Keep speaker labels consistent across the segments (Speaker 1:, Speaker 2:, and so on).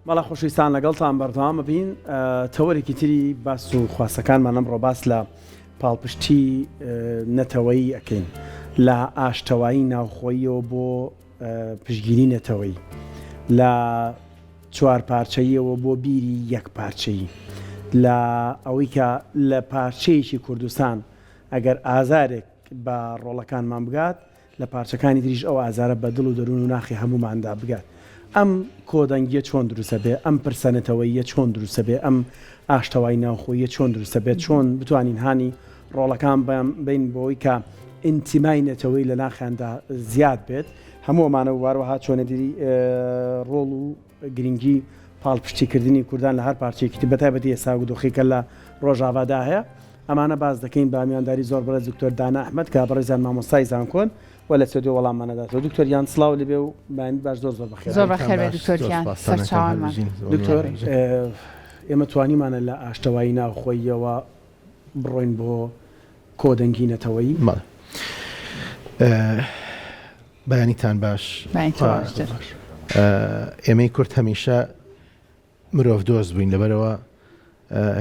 Speaker 1: بەڵێ خۆشەویستان لەگەڵتان بەردەوام ئەبین تەوەرێکی تری باس و خواستەکانمان ئەمڕۆ باس لە پاڵپشتی نەتەوەیی ئەکەین لە ئاشتەوایی ناوخۆییەوە بۆ پشتگیری نەتەوەیی لە چوارپارچەییەوە بۆ بیری یەک پارچەیی لە ئەوەی کە لە پارچەیەکی کوردستان ئەگەر ئازارێک بە ڕۆڵەکانمان بگات لە پارچەکانی تریش ئەو ئازارە بە دڵ و دەروون و ناخی هەمووماندا بگات. ئەم کۆدەنگییە چۆن دروست ئەبێ؟ ئەم پرسە نەتەوەییە چۆن دروست ئەبێ؟ ئەم ئاشتەوایی ناوخۆییە چۆن دروست ئەبێت؟ چۆن بتوانین هانی ڕۆڵەکان بەین بۆی کە ئینتیمای نەتەوەیی لە ناخیاندا زیاد بێت؟ هەموو ئەمانە و هەروەها چۆنێتی ڕۆڵ و گرنگی پاڵپشتیکردنی کوردان لە هەر پارچەیەکی تر بەتایبەتی ئێستا و دۆخی کە لە ڕۆژاڤادا هەیە ئەمانە باس دەکەین بە میوانداری زۆر بەڕێز دکتۆر دانا ئەحمەد کە بەڕێزیان مامۆستای زانکۆن و لە ستۆدیۆ وەڵاممان ئەداتەوە. دکتۆر گیان سڵاو لێبێ و بەیانیت باش زۆر زۆر بەخێر.
Speaker 2: زۆر بەخێر بێ دکتۆر گیان سەرچاوانمان.
Speaker 1: دکتۆر ئێمە توانیمانە لە ئاشتەوایی ناوخۆییەوە بڕۆین بۆ کۆدەنگی نەتەوەیی؟
Speaker 3: بەڵێ بەیانیتان باش.
Speaker 2: بەیانیت باشتر.
Speaker 3: ئێمەی کورد هەمیشە مرۆڤ دۆست بووین لەبەرئەوە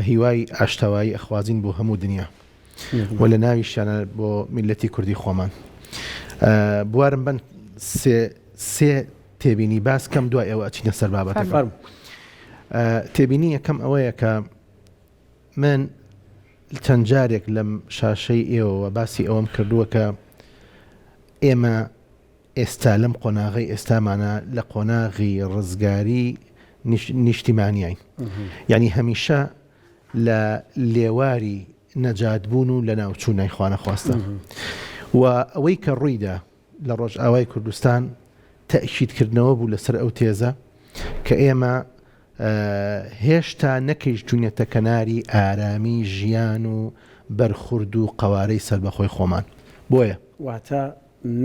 Speaker 3: هیوای ئاشتەوایی ئەخوازین بۆ هەموو دنیا و لە ناویشیانە بۆ میللەتی کوردی خۆمان. بوارم بەن سێ سێ تێبینی باس کەم دوای ئەوە ئەچینە سەر بابەتەکە. تێبینی یەکەم ئەوەیە کە من چەند جارێک لەم شاشەی ئێوەوە باسی ئەوەم کردووە کە ئێمە ئێستا لەم قۆناغەی ئێستامانا لە قۆناغی ڕزگاری نیشتیمانیاین یعنی هەمیشە لە لێواری نەجات بوون و لە ناوچوونای خوانەخواستە و ئەوەی کە ڕوویدا لە ڕۆژئاوای کوردستان تەئکیدکردنەوە بوو لەسەر ئەو تێزە کە ئێمە هێشتا نەکەیشتوینەتە کەناری ئارامی ژیان و بەرخورد و قەوارەی سەربەخۆی خۆمان بۆیە.
Speaker 1: واتە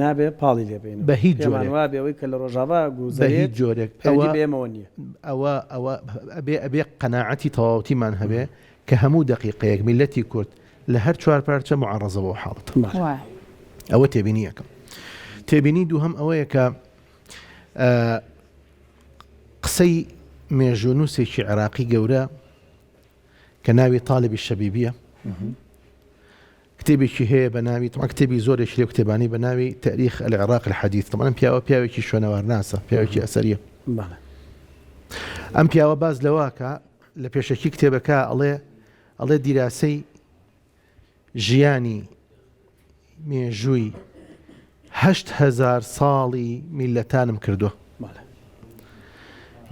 Speaker 1: نابێ پاڵی لێ بەینەوە.
Speaker 3: بە هیچ
Speaker 1: پێمان
Speaker 3: جۆرێک.
Speaker 1: وابێ ئەوەی کە لە ڕۆژاڤا
Speaker 3: بە
Speaker 1: گوزەرێت
Speaker 3: هیچ جۆرێک.
Speaker 1: پەیوەندی
Speaker 3: ئەوە
Speaker 1: بە ئێمەوە نییە.
Speaker 3: ئەوە ئەوە ئەبێ ئەبێ قەناعەتی تەواوەتیمان هەبێ کە هەموو دەقیقەیەک میللەتی کورد لە هەر چوارپارچە موعەڕەزە بەو حاڵەتە.
Speaker 1: بەڵێ.
Speaker 2: وایە.
Speaker 3: ئەوە تێبینی یەکەم. تێبینی دووهەم ئەوەیە کە قسەی مێژوونووسێکی عێراقی گەورە کە ناوی تاالبی شەبیبیە کتێبێکی هەیە بە ناوی طبعا کتێبی زۆرێکی لەو کتێبانی بە ناوی تاریخ العراق الحديث طبعا ئەم پیاوە پیاوێکی شوێنەوارناسە پیاوێکی ئەسەریە ئەم پیاوە باز لەواکە لە پێشەکی کتێبەکە ئەڵێ ئەڵێ دیراسەی ژیانی مێژووی 8هزار ساڵی میلەتانم کردووە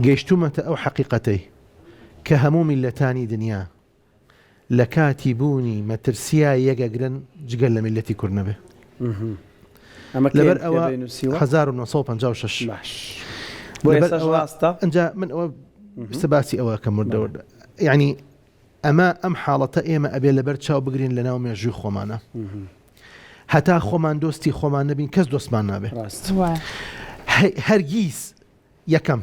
Speaker 3: گەیشتومەتە ئەو حەقیقەتەی کە هەموو میلەتانی دنیا لە کاتی بوونی مەترسیا یەک ئەگرن جگە لە میللەتی کورد نەبێ.
Speaker 1: ئەمە کەی
Speaker 3: لەبەر
Speaker 1: ئەم
Speaker 3: ئەوە
Speaker 1: کتێبەی نووسیوە؟
Speaker 3: 1956
Speaker 1: باش بۆ
Speaker 3: لەبەر
Speaker 1: ئێستاش
Speaker 3: ئەوە
Speaker 1: ڕاستە؟
Speaker 3: ئەنجا من ئەوە ئێستا باسی ئەوە ئەکەم وردە وردە یعنی ئەمە ئەم حاڵەتە ئێمە ئەبێ لەبەر چاو بگرین لە ناو مێژووی خۆمانە هەتا خۆمان دۆستی خۆمان نەبین کەس دۆستمان نابێ
Speaker 1: ڕاست
Speaker 2: وایە.
Speaker 3: هە- هەرگیز یەکەم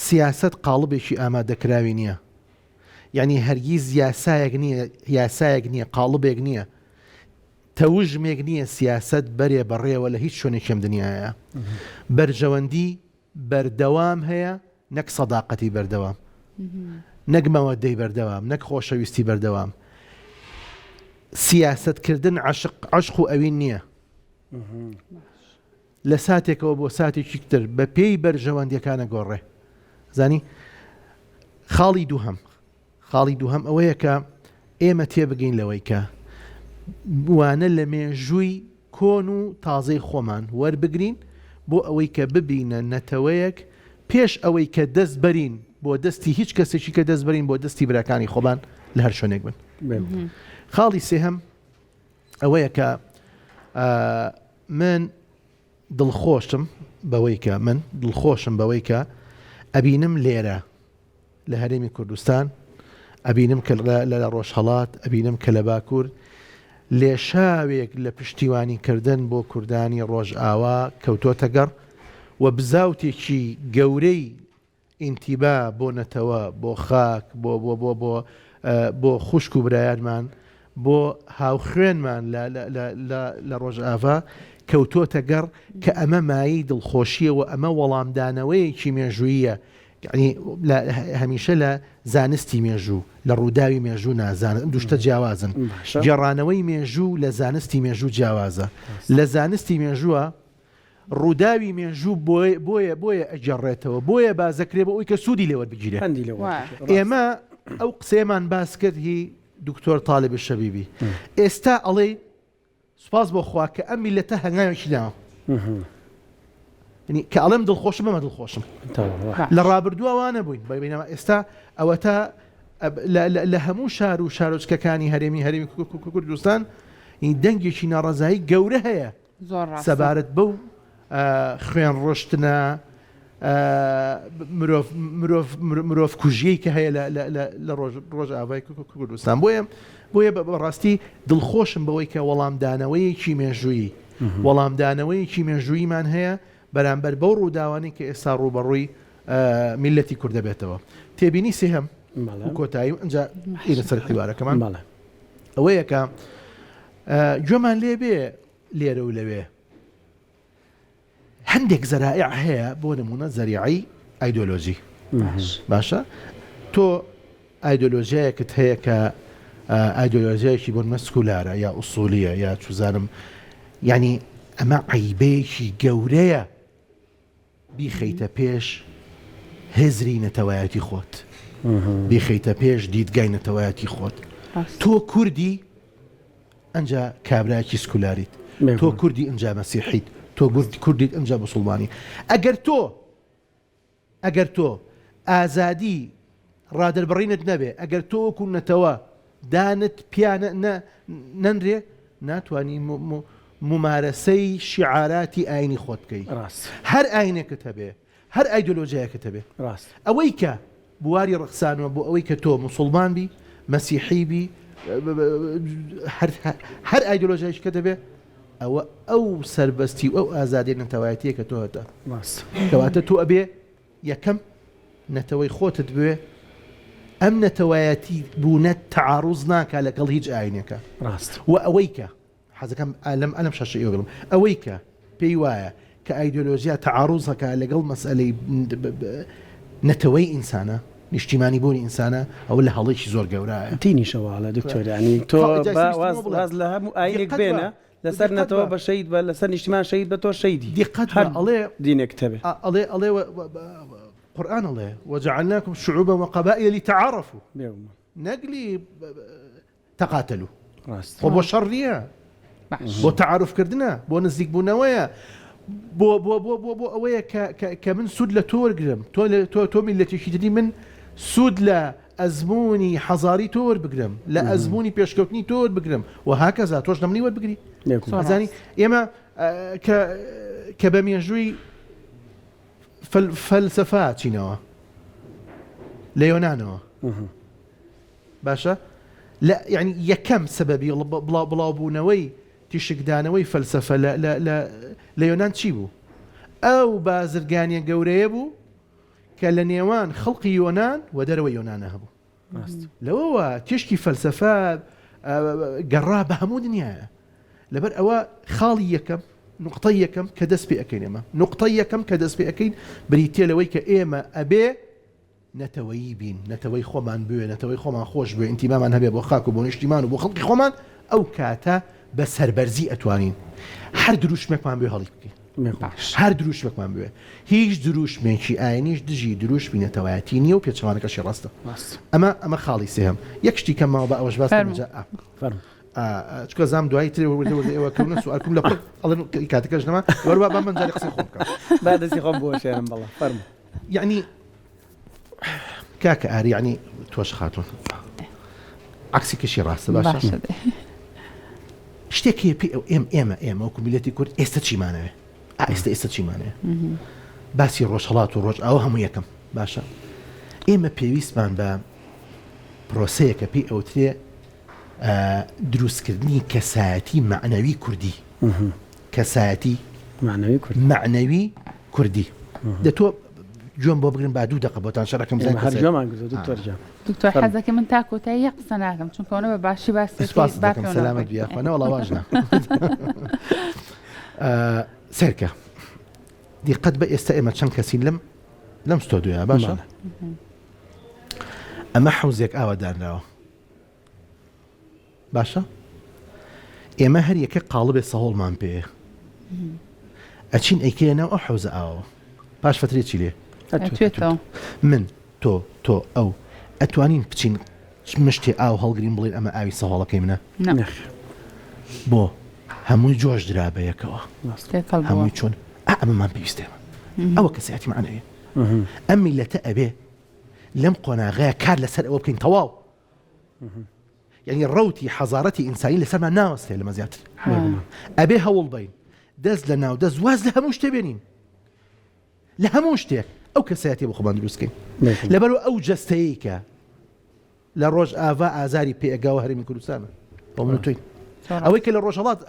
Speaker 3: سیاسەت قاڵبێکی ئامادەکراوی نییە یانی هەرگیز یاسایەک نییە، یاسایەک نییە، قاڵبێک نییە، تەوژمێک نییە سیاسەت بەرێ بەڕێوە لە هیچ شوێنێکی ئەم دنیایە. بەرژەوەندی بەردەوام هەیە نەک سەداقەتی بەردەوام، نەک مەوەدەی بەردەوام، نەک خۆشەویستی بەردەوام. سیاسەتکردن عەشق، عەشق و ئەوین نییە. لە ساتێکەوە بۆ ساتێکی تر بە پێی بەرژەوەندیەکان ئەگۆڕێ زانی خاڵی دووهەم خاڵی دووهەم ئەوەیە کە ئێمە تێبگەین لەوەی کە وانە لە مێژووی کۆن و تازەی خۆمان وەربگرین بۆ ئەوەی کە ببینە نەتەوەیەک پێش ئەوەی کە دەست بەرین بۆ دەستی هیچ کەسێکی کە دەست بەرین بۆ دەستی براکانی خۆمان لە هەر شوێنێک بن خاڵی سێهەم ئەوەیە کە من دڵخۆشم بەوەی کە من دڵخۆشم بەوەی کە ئەبینم لێرە لە هەرێمی کوردستان ئەبینم کە لە لە ڕۆژهەڵات ئەبینم کە لە باکوور لێشاوێک لە پشتیوانی کردن بۆ کوردانی ڕۆژئاوا کەوتۆتە گەڕ و بزاوتێکی گەورەی ئینتیما بۆ نەتەوە، بۆ خاک، بۆ بۆ بۆ بۆ بۆ خوشک و برایانمان، بۆ هاوخوێنمان لە لە لە لە لە ڕۆژئاڤا کەوتۆتە گەڕ کە ئەمە مایەی دڵخۆشییە و ئەمە وەڵامدانەوەیەکی مێژووییە. یعنی هەمیشە لە زانستی مێژوو لە ڕووداوی مێژوو نازانن ئەم دوو شتە جیاوازن گێڕانەوەی مێژوو لە زانستی مێژوو جیاوازە لە زانستی مێژووە ڕووداوی مێژوو بۆیە بۆیە بۆیە ئەگێڕێتەوە بۆیە بازەکرێ بۆ ئەوی کە سوودی لێ وەربگیرێ ئێمە ئەو قسەیەمان باس کرد هی دکتۆر تاالب شەبیبی ئێستا ئەڵێ سوپاس بۆ خوا کە ئەم میلەتە هەنگاوێکی ناوە کە ئەڵێم دڵخۆشم بەمە دڵخۆشم لە ڕابردووە وانە بووین بەینەما ئێستا ئەوەتا لە هەموو شار و شارۆچکەکانی هەرێمی هەرێمی کوردستان دەنگێکی ناڕەزایی گەورە هەیە
Speaker 2: زۆر ڕاستە.
Speaker 3: سەبارەت بەو خوێن ڕشتنە مرۆڤ مرۆڤ مرۆڤ کوژیەی کە هەیە لە ڕۆژئاڤای کوردستان بۆیە بۆیە بەڕاستی دڵخۆشم بەوەی کە وەڵامدانەوەیەکی مێژوویی وەڵامدانەوەیەکی مێژووییمان هەیە بەرامبەر بەو ڕووداوانەی کە ئێستا ڕووبەڕووی میللەتی کورد دەبێتەوە. تێبینی سێهەم و کۆتایی و ئینجا ئینە سەر حیوارەکەمان ئەوەیە کە گوێمان لێ بێ لێرە و لەوێ هەندێک زەرائع هەیە بۆ نمونە زەریعی ئایدۆلۆژی باشە تۆ ئایدۆلۆژیایەکت هەیە کە ئایدۆلۆژیایەکی بۆ نمە سکولارە یا ئوسولیە یا چوزانم یعنی ئەمە عیبەیەکی گەورەیە بیخەیتە پێش هزری نەتەوایەتی خۆت، بیخەیتە پێش دیدگای نەتەوایەتی خۆت. تۆ کوردی ئەنجا کابرایەکی سکولاریت، تۆ کوردی ئنجا مەسیحیت، تۆ کوردیت ئنجا موسڵمانی. ئەگەر تۆ ئەگەر تۆ ئازادی ڕادەربڕینت نەبێ، ئەگەر تۆ وەکو نەتەوە دانت پیا نەنرێ، ناتوانی مومارەسەی شیعاراتی ئاینی خۆت بکەی. هەر ئاینێکت هەبێ، هەر ئایدۆلۆژیایەکت هەبێ. ئەوەی کە بواری ڕەخسانوە بۆ ئەوەی کە تۆ موسوڵمان بی، مەسیحی بی، هەر ئایدۆلۆژیایەکی کەت هەبێ، ئەوە ئەو سەربەستی و ئەو ئازادیە نەتەوایەتیە کە تۆ هەتە. کەواتە تۆ ئەبێ یەکەم، نەتەوەی خۆتت بوێ، ئەم نەتەوایەتی بوونەت تەعاروز ناکا لەگەڵ هیچ ئاینێکا.
Speaker 1: ڕاستە.
Speaker 3: وە ئەوەی کە، حەزەکەم لەم ئەلەم شاشەی ئێوە بڵێم، ئەوەی کە پێی وایە کە ئایدۆلۆژیا تەعاروز ئەکا لەگەڵ مەسئەلەی نەتەوەی ئینسانە، نیشتیمانی بوونی ئینسانە، ئەوە لە هەڵەیەکی زۆر گەورایە.
Speaker 1: دینیشە وا ئەڵێ دکتۆر، یانی تۆ با واز لە هەموو ئاینێک بێنە، لەسەر نەتەوە بە شەهید بە لەسەر نیشتیمان شەهید بە تۆ شەهیدی
Speaker 3: دیقەت
Speaker 1: هەر
Speaker 3: ئەڵێ
Speaker 1: دینێکت هەبێ.
Speaker 3: ئەڵێ ئەڵێ قورئان ئەڵێ وجعلناکم شعوبا وقبائل لتعارفوا
Speaker 1: بێگومان
Speaker 3: نەک لی تقاتلوا
Speaker 1: ڕاست
Speaker 3: خۆ بۆ شەڕ نییە
Speaker 2: باش
Speaker 3: بۆ تەعاروف کردنە بۆ نزیک بوونەوەیە بۆ بۆ بۆ بۆ بۆ ئەوەیە کە کە کە من سوود لە تۆ وەرگرم تۆ لە تۆ تۆ میللەتێکی تری من سوود لە ئەزموونی حەزاری تۆ وەربگرم، لە ئەزموونی پێشکەوتنی تۆ وەربگرم و هاکەزا تۆش لە منی وەربگری. ئەزانی ئێمە کە کە بە مێژووی فەلسەفە چینەوە لە یۆنانەوە باشە لە یعنی یەکەم سەبەبی بڵاو بڵاوبوونەوەی تیشکدانەوەی فەلسەفە لە لە لە لە یۆنان چی بوو؟ ئەو بازرگانیە گەورەیە بوو کە لە نێوان خەڵقی یۆنان و دەرەوەی یۆنانا هەبوو. لەوەوە تیشکی فەلسەفە گەڕا بە هەموو دنیاە. لەبەر ئەوە خاڵی یەکەم، نوقتەی یەکەم کە دەست پێ ئەکەین ئێمە، نوقتەی یەکەم کە دەست پێ ئەکەین بریتییە لەوەی کە ئێمە ئەبێ نەتەوەیی بین، نەتەوەی خۆمان بوێ، نەتەوەی خۆمان خۆش بوێ، ئینتیمامان هەبێ بۆ خاک و بۆ نیشتیمان و بۆ خەڵکی خۆمان، ئەو کاتە بە سەربەرزی ئەتوانین هەر دروشمێکمان بوێ هەڵی بکەین. هەر دروشمێکمان بوێ. هیچ دروشمێکی ئاینیش دژی دروشمی نەتەوایەتی نییە و پێچەوانەکەشی ڕاستە. ئەمە ئەمە خاڵی سێهەم. یەک شتی کەم ماوە با ئەوەش باس بکەم جا چونکە زام دوایی ترێ وردە وردە ئێوە کەونە سوالکم لە پڕ ئەڵێن کاتەکەش نەما وەروا با من جارێ قسەی خۆم بکەم.
Speaker 1: با دەستی خۆم بوەشێنم بەڵێ فەرموو.
Speaker 3: یەعنی کاکە ئاری یەعنی تۆش خاتون عەکسی کەشی ڕاستە باشە
Speaker 2: باشە دەی.
Speaker 3: شتێک هەیە پێی ئەو ئێم ئێمە ئێمە وەکو میللەتی کورد ئێستا چیمانەوێ ئا ئێستا ئێستا چیمانەوێ باسی ڕۆژهەڵات و ڕۆژئاوا هەموو یەکەم باشە ئێمە پێویستمان بە پرۆسەیەکە پێی ئەوترێ دروستکردنی کەسایەتی مەعنەوی کوردی کەسایەتی
Speaker 1: مەعنەوی کوردی
Speaker 3: مەعنەوی کوردی دە تۆ گوێم بۆ بگرن با دوو دەقە بۆتان شەرەکەم
Speaker 1: ئێمە هەر گوێمان گرتووە دکتۆر گیان.
Speaker 2: دکتۆر حەزەکەی من تا کۆتایی یەک قسە ناکەم چونکە ئەوەنە بە باشی باسی دەکەی
Speaker 3: سپاست
Speaker 2: با
Speaker 3: دەکەم
Speaker 2: پێوە
Speaker 3: سەلامەت
Speaker 2: نەڕۆی.
Speaker 3: بی یاخوا نەوەڵا واش نا سەیرکە دیقەت بە ئێستا ئێمە چەند کەسین لەم. لەم ستۆدیۆیە باشە ئەمە حەوزێک ئاوە دانراوە باشە ئێمە هەر یەکە قاڵبێ سەهۆڵمان پێیە ئەچین ئەیکەیە ناو ئەو حەوزە ئاوەوە پاش فترێ چی لێ
Speaker 2: ئەتوێتەوە
Speaker 3: من تۆ تۆ ئەو ئەتوانین بچین مشتێ ئاو هەڵگرین بڵێن ئەمە ئاوی سەهۆڵەکەی منە بۆ هەمووی جۆش درا بە یەکەوە هەمووی چۆن ئەمەمان پێویستێ ئەوە کەسایەتی معنەوی ئەم میلەتە ئەبێ لەم قۆناغەیە کار لەسەر ئەوە بکەین تەواو یعنی ڕوتی حەزارەتی ئینسانی لەسەرمان ناوەستێ لەمە زیاتر ئەبێ هەوڵ بین دەست لە ناو دەست واز لە هەموو شتێ بێنین لە هەموو شتێک ئەو کەسایەتی بۆ خۆمان دروستکەین لەبەرو ئەو جەستەیە کە لە ڕۆژ ئاڤا ئازاری پێگاوە هەرێمی کوردستانە بۆ من توین ئەوەی کە لە ڕۆژهڵات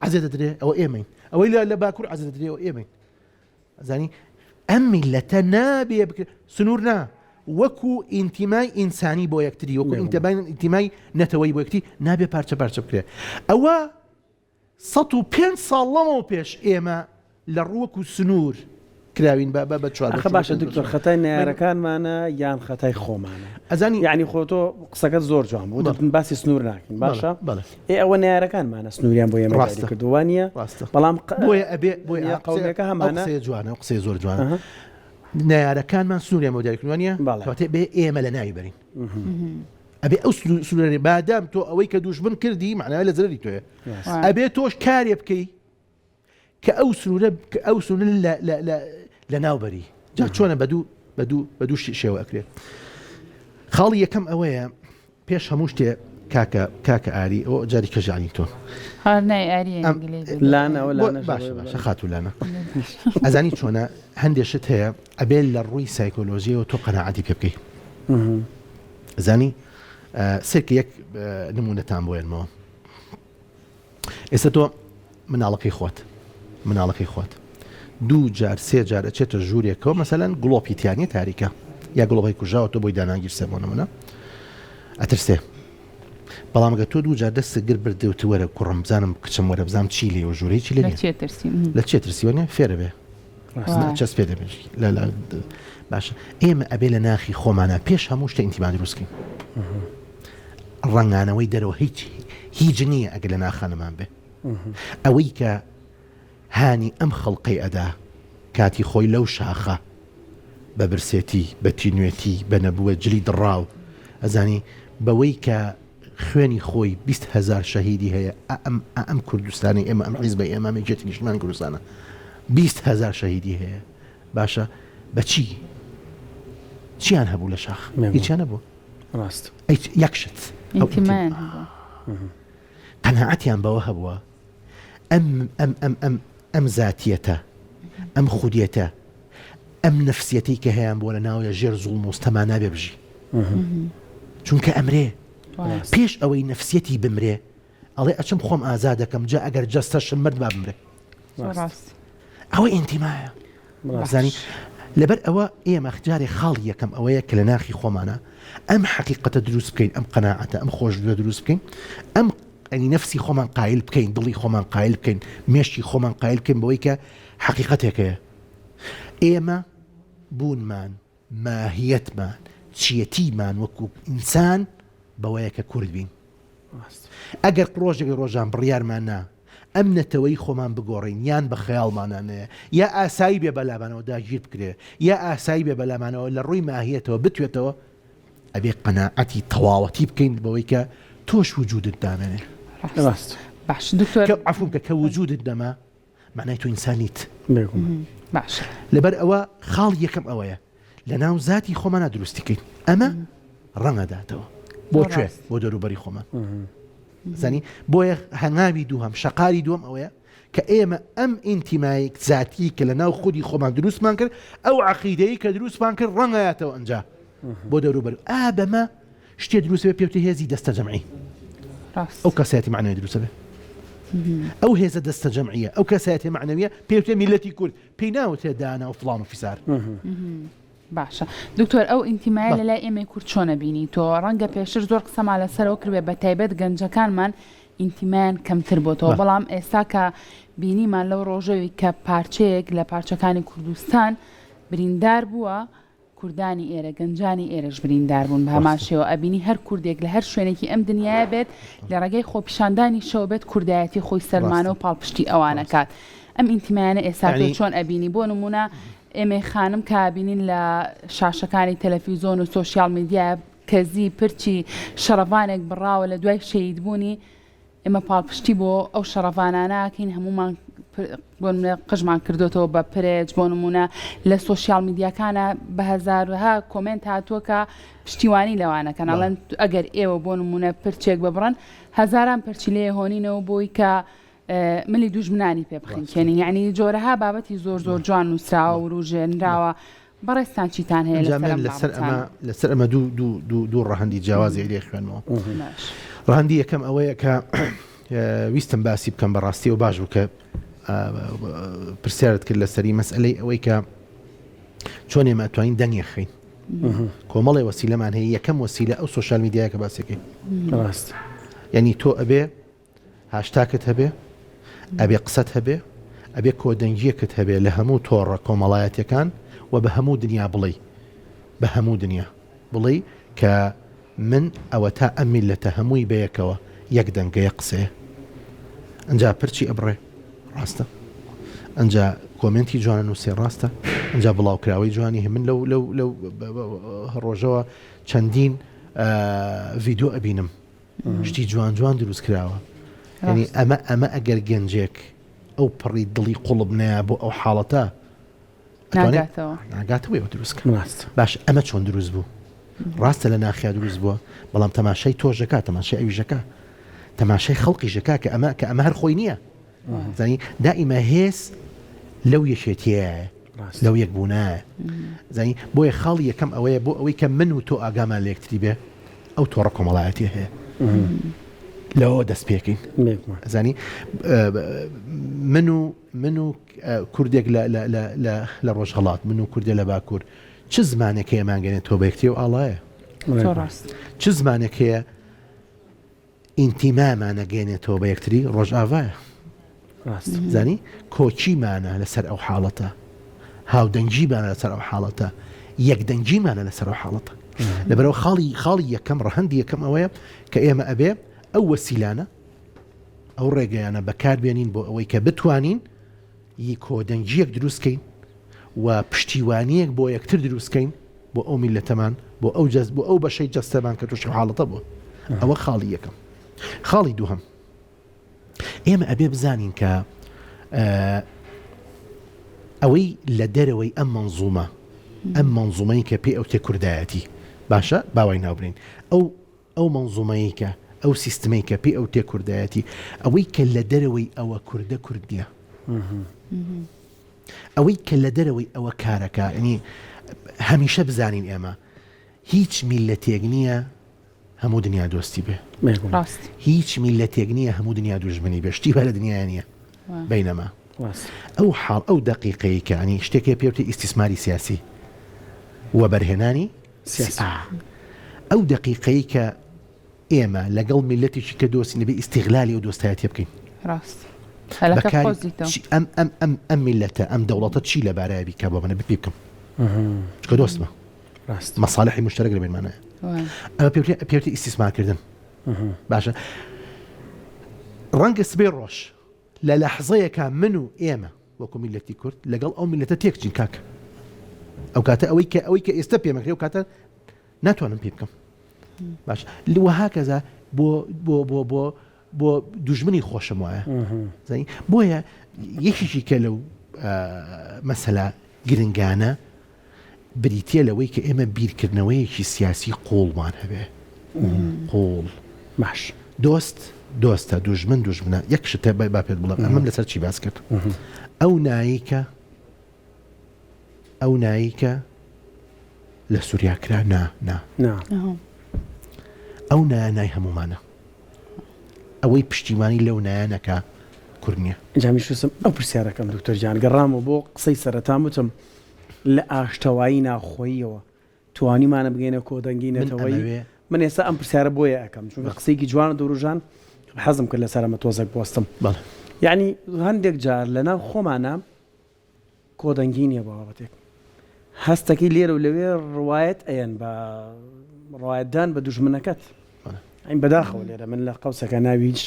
Speaker 3: عزێ دەدرێ ئەوە ئێمەین ئەوەی لە باکوور عزێ دەدرێ ئەوە ئێمەین ئەزانی ئەم میلەتە نابێ بکرێت سنوور نا وەکو ئینتیمای ئینسانی بۆ یەکتری وەکو ئینتیمای ئینتیمای نەتەوەی بۆ یەکتری نابێ پارچە پارچە بکرێت ئەوە 105 ساڵ لەمەوە پێش ئێمە لە ڕووەک و سنوور کراوین بە بە چوار
Speaker 1: ئەخە باشە دکتۆر خەتای نەیارەکانمانە یان خەتای خۆمانە
Speaker 3: ئەزانی
Speaker 1: یعنی خۆ تۆ قسەکەت زۆر جوان بوو وتت باسی سنوور ناکەین باشە ئێ ئەوە نەیارەکانمانە سنووریان بۆ ئێمە دیاری کردووە وا نییە
Speaker 3: ڕاستە
Speaker 1: بەڵام
Speaker 3: بۆیە ئەبێ بۆیە
Speaker 1: نییە قەومیەکە هەمانە
Speaker 3: قسەیە جوانە و قسەیە زۆر جوانە نەیارەکانمان سنووریان بۆ دیاری کردووە نییە کەواتە بێ ئێمە لە ناوی بەرین ئەبێ ئەو سنوورە بادام تۆ ئەوەی کە دوژمن کردی معنای لە زەرری تۆیە ئەبێ تۆش کارێ بکەی کە ئەو سنوورە کە ئەو سنوورە لە لە لە لە ناو بەری جا چۆنە بە دوو بە دوو بە دوو شێوە ئەکرێت خاڵی یەکەم ئەوەیە پێش هەموو شتێ کاکە کاکە ئاری ئەو جاری کەژانی تۆ باشە باشە خاتوو لانە ئەزانی چۆنە هەندێک شت هەیە ئەبێ لە ڕووی سایکۆلۆژیەوە تۆ قەناعەتی پێ بکەی زانی سێک یەک نمونەتان بۆێنمەوە ئێستا تۆ مناڵەکەی خۆت مناڵەکەی خۆت دوو جار سێ جار ئەچێتە ژوورێکەوە مەسەلەن گڵۆپی تیانە تاریکە یا گڵۆپی کوژاوە تۆ بۆی داناگیرسێ بۆ نمونە ئەترسێ بەڵام گە تۆ دوو جار دەست گر بردی و وەرە کوڕم بزانم کچم وەرە بزانم چی لێ و ژوورەی چی لێ لە چێ ترسیوە فێرە بێ چەسپێ دەبێت لە باشە ئێمە ئەبێ لە ناخی خۆمانە پێش هەموو شتە ئینتیما دروستکەین ڕەنگانەوەی دەرەوە هیچ هیچ نییە ئەگەر لە ناخانەمان بێ ئەوەی کە هانی ئەم خەڵقەی ئەدا کاتی خۆی لەو شاخە بە برسێتی بە تینوێتی بە نەبووە جلی دڕاو ئەزانی بەوەی کە خوێنی خۆی 20 هزار شەهیدی هەیە ئەم ئەم کوردستانی ئێمە ئەم حیزبە ئێمە یەکێتی نیشتمان کوردستانە 20 هزار شەهیدی هەیە باشە بەچی چیان هەبوو لە شاخ هیچیان نەبوو
Speaker 1: ڕاست
Speaker 3: یەک شت قەناعەتیان بەوە هەبووە ئەم ئەم ئەم ئەم ئەم زاتیەتە ئەم خودیەتە ئەم نفسیەتی کە هەیان بۆ لە ناو لە ژێر زوڵم و ستەما نابێ بژی چونکە ئەمرێ پێش ئەوەی نفسیەتی بمرێ ئەڵێ ئەچم خۆم ئازاد دەکەم جا ئەگەر جەستەشم مرد با بمرێ ئەوە ئینتیمایە زانی لەبەر ئەوە ئێمە جارێ خاڵی یەکەم ئەوەیە کە لە ناخی خۆمانە ئەم حەقیقەتە دروست بکەین ئەم قەناعەتە ئەم خۆشدە دروست بکەین ئەم ئەنی نفسی خۆمان قایل بکەین دڵی خۆمان قایل بکەین مێشکی خۆمان قایل بکەین بەوەی کە حەقیقەتێکەیە ئێمە بوونمان ماهیەتمان، چیەتیمان وەکو ئینسان بەوەیە کە کورد بین. ئەگەر ڕۆژێک لە ڕۆژان بڕیارمان نا ئەم نەتەوەی خۆمان بگۆڕین یان بە خەیاڵمانا نەیە یا ئاسایی بێ بەلامانەوە داگیر بکرێ یا ئاسایی بێ بەلامانەوە لە ڕووی ماهیەتەوە بتوێتەوە ئەبێ قەناعەتی تەواوەتی بکەین بەوەی کە تۆش وجودت نامێنێ.
Speaker 1: ڕاست.
Speaker 2: باش دکتۆر.
Speaker 3: کە عەفوم کە کە وجودت نەما مەعنای تۆ ئینسان نیت.
Speaker 1: بێگومان.
Speaker 2: باشە.
Speaker 3: لەبەر ئەوە خاڵی یەکەم ئەوەیە لەناو زاتی خۆمانا دروستی کەین ئەمە ڕەنگەداتەوە بۆ کوێ بۆ دەوروبەری خۆمان زانی بۆیە هەنگاوی دووهەم شەقاری دووەم ئەوەیە کە ئێمە ئەم ئینتیمایەک زاتی کە لە ناو خودی خۆمان دروستمان کرد ئەو عقیدەی کە دروستمان کرد ڕەنگایەتەوە ئەنجا بۆ دەوروبەر ئا بەمە شتێ دروست بێ پێوتە هێزی دەستە جەمعی ئەو کەسایەتی معنەوی دروستە بێ ئەو هێزە دەستە جەمعیە ئەو کەسایەتی معنەویە پێوتە میلەتی کورد پێی ناوتێ دانا و فڵان و فیسار.
Speaker 2: باشە دکتۆر ئەو ئینتیمایە لە لای ئێمەی کورد چۆنە بینی تۆ ڕەنگە پێشتر زۆر قسەمان لەسەرەوە کردێ بە تایبەت گەنجەکانمان ئینتیمایان کەمتر بۆتەوە بەڵام ئێستا کە بینیمان لەو ڕۆژەوی کە پارچەیەک لە پارچەکانی کوردستان. بریندار بووە کوردانی ئێرە گەنجانی ئێرەش بریندار بوون بە هەمان شێوە ئەبینی هەر کوردێک لە هەر شوێنێکی ئەم دنیایە بێت لە ڕێگەی خۆپیشاندانیشەوە بێت کوردایەتی خۆی سەلمانە و پاڵپشتی ئەوان ئەکات ئەم ئینتیمایانە ئێستا تۆ چۆن ئەبینی بۆ نمونە ئێمەی خانم کە ئەبینین لە شاشەکانی تەلەفیزۆن و سۆشیال میدیا کەزی پرچی شەڕەڤانێک بڕاوە لە دوای شەهید بوونی ئێمە پاڵپشتی بۆ ئەو شەڕەڤانانە ئەکەین هەموومان بۆ نمونە قژمان کردوتەوە بە پرێج بۆ نمونە لە سۆشیال میدیاکانە بە هەزارها کۆمێنت هاتووە کە پشتیوانی لەوانەکەن ئەڵێن ئەگەر ئێوە بۆ نمونە پرچێک ببڕن هەزاران پرچی لێ هۆنینەوە بۆی کە ملی دوژمنانی پێ بخنکێنین یعنی جۆرەها بابەتی زۆر زۆر جوان نووسراوە وروژێنراوە بەڕێزتان چیتان هەیە
Speaker 3: لەسەر ئەم لەسەر ئەمە لەسەر ئەمە دوو دوو دوو دوو ڕەهەندی جیاوازی لێ خوێنمەوە ڕەهەندی یەکەم ئەوەیە کە ویستم باسی بکەم بەڕاستی و باش بوو کە پرسیارت کرد لەسەری مەسئلەی ئەوەی کە چۆن ئێمە ئەتوانین دەنگێ خەین کۆمەڵی وەسیلەمان هەیە یەکەم وەسیلە ئەو سۆشیال میدیایە کە باسەکەی
Speaker 1: ڕاست
Speaker 3: یعنی تۆ ئەبێ هاشتاگت هەبێ، ئەبێ قسەت هەبێ، ئەبێ کۆدەنگییەکت هەبێ لە هەموو تۆڕە کۆمەڵایەتیەکان و بە هەموو دنیا بڵێی، بە هەموو دنیا بڵێی کە من ئەوەتا ئەم میللەتە هەمووی بەیەکەوە یەک دەنگە یەک قسەیە. ئەنجا پرچی ئەبڕێ، ڕاستە. ئەنجا کۆمێنتی جوان ئەنووسێ، ڕاستە. ئەنجا بڵاوکراوەی جوانی هەیە. من لەو لەو لەو ڕۆژەوە چەندین ڤیدیۆ ئەبینم. شتی جوان جوان دروست کراوە یعنی ئەمە ئەمە ئەگەر گەنجێک ئەو پڕی دڵی قوڵب نەیە بۆ ئەو حاڵەتە ناگاتەوە دروست باش ئەمە چۆن دروست بوو ڕاستە لە ناخیا دروست بووە بەڵام تەماشای تۆژەکە تەماشای ئەویژەکە تەماشای خەڵقی ژەکە کە ئەمە کە ئەمە هەر خۆی نییە زانی دائیمە هێز لەو یەکێتیەیە لەو یەکبوونایە زانی بۆیە خاڵی یەکەم ئەوەیە بۆ ئەوەی کە من و تۆ ئاگامان لە یەکتری بێ ئەو تۆڕە کۆمەڵایەتی هەیە لەوە دەست پێکەین زانی من و من و کوردێک لە ڕۆژهڵات من و کوردێ لە باکوور چ زمانێک هەیە مانگەنێت تۆ بە یەکتری و ئاڵایە چ زمانێک هەیە ئینتیمامان ئەگەیەنێتەوە بە یەکتری ڕۆژئاڤایە زانی کۆچیمانە لەسەر ئەو حاڵەتە هاودەنگیمانە لەسەر ئەو حاڵەتە یەکدەنگیمانە لەسەر ئەو حاڵەتە لەبەرەوە خاڵی خاڵی یەکەم ڕەهەندی یەکەم ئەوەیە کە ئێمە ئەبێ ئەو وەسیلانە ئەو ڕێگەیانە بەکاربێنین بۆ ئەوەی کە بتوانین ی کۆدەنگییەک دروست کەین و پشتیوانییەک بۆ یەکتر دروست کەین بۆ ئەو میللەتەمان، بۆ ئەو جەست بۆ ئەو بەشەی جەستەمان کە تووشی حاڵەتە بووە. ئەوە خاڵی یەکەم. خاڵی دووهەم، ئێمە ئەبێ بزانین کە ئەوەی لە دەرەوەی ئەم مەنزومە، ئەم مەنزومەی کە پێی ئەوتێ کوردایەتی، باشە با وای ناو بنێین، ئەو ئەو مەنزومەیەی کە، ئەو سیستمەی کە پێی ئەوتێ کوردایەتی، ئەوەی کە لە دەرەوەی ئەوە کوردە کورد نییە. ئەوەی کە لە دەرەوەی ئەوە کارەکا، یانی هەمیشە بزانین ئێمە هیچ میللەتێک نییە هەموو دنیا دۆستی بێ.
Speaker 2: ڕاست.
Speaker 3: هیچ میللەتێک نییە هەموو دنیا دوژمنی بێ. شتی وا لە دنیایا نییە. بەینەما ئەو حاڵ ئەو دەقیقەی کە ینی شتێک هەیە پێی ئەوتێ ئیستیسماری سیاسی، وەبەرهێنانی
Speaker 1: سیاسی.
Speaker 3: ئەو دەقیقەی کە ئێمە لەگەڵ میللەتێکی کە دۆستین دەبێ ئیستیغلالی ئەو دۆستایەتیە بکەین.
Speaker 2: ڕاست. هەلەکە
Speaker 3: بەکاری
Speaker 2: قۆزیتەوە.
Speaker 3: چی ئەم ئەم ئەم ئەم میللەتە ئەم دەوڵەتە چی لە بارایە بیکا بۆ من ئەبێ پێی بکەم. چونکە دۆستمە.
Speaker 1: ڕاست.
Speaker 3: مەسالحی موشتەرەک لە بەینمانایە.
Speaker 2: وایە.
Speaker 3: ئەمە پێوترێ پێوترێ ئیستیسمارکردن. باشە ڕەنگە سبەی ڕۆژ لە لەحزەیەکا من و ئێمە وەکو میللەتی کورد لەگەڵ ئەو میللەتە تێکچین کاکە ئەو کاتە ئەوەی کە ئەوەی کە ئێستا پێمەکرێ ئەو کاتە ناتوانم پێ بکەم باش وەهاکەزا بۆ بۆ بۆ بۆ بۆ دوژمنی خۆشم وایە زانی بۆیە یەکێکی کە لەو مەسەلا گرنگانە بریتیە لەوەی کە ئێمە بیرکردنەوەیەکی سیاسی قوڵمان هەبێ قوڵ
Speaker 1: باش.
Speaker 3: دۆست دۆستە دوژمن دوژمنە یەک شت هەیە با پێت بڵێم ئەمەم لەسەر چی باس کرد ئەو نایکە ئەو نایکە لە سووریا کرا نا نا
Speaker 1: نا
Speaker 3: ئەو نایە نای هەمومانە ئەوەی پشتیوانی لەو نایە نەکا کورد نییە.
Speaker 1: ئینجا منیش ویستم ئەو پرسیارەکەم دکتۆر گیان گەڕامەوە بۆ قسەی سەرەتام وتم لە ئاشتەوایی ناوخۆییەوە توانیمانە بگەینە کۆدەنگی
Speaker 3: من
Speaker 1: نەتەوەیی؟
Speaker 3: ئەمەوێ.
Speaker 1: من ئێستا ئەم پرسیارە بۆیە ئەکەم چونکە قسەیەکی جوانت وروژان حەزم کرد لەسەر ئەمە تۆزێک بوەستم.
Speaker 3: بەڵێ.
Speaker 1: یەعنی هەندێک جار لەناو خۆمانا کۆدەنگی نییە بۆ بابەتێک. هەستەکەی لێرە و لەوێ ڕوایەت ئەیەن بە ڕوایەتدان بە دوژمنەکەت. ئەین بەداخەوە لێرە من لە قەوسەکە ناوی هیچ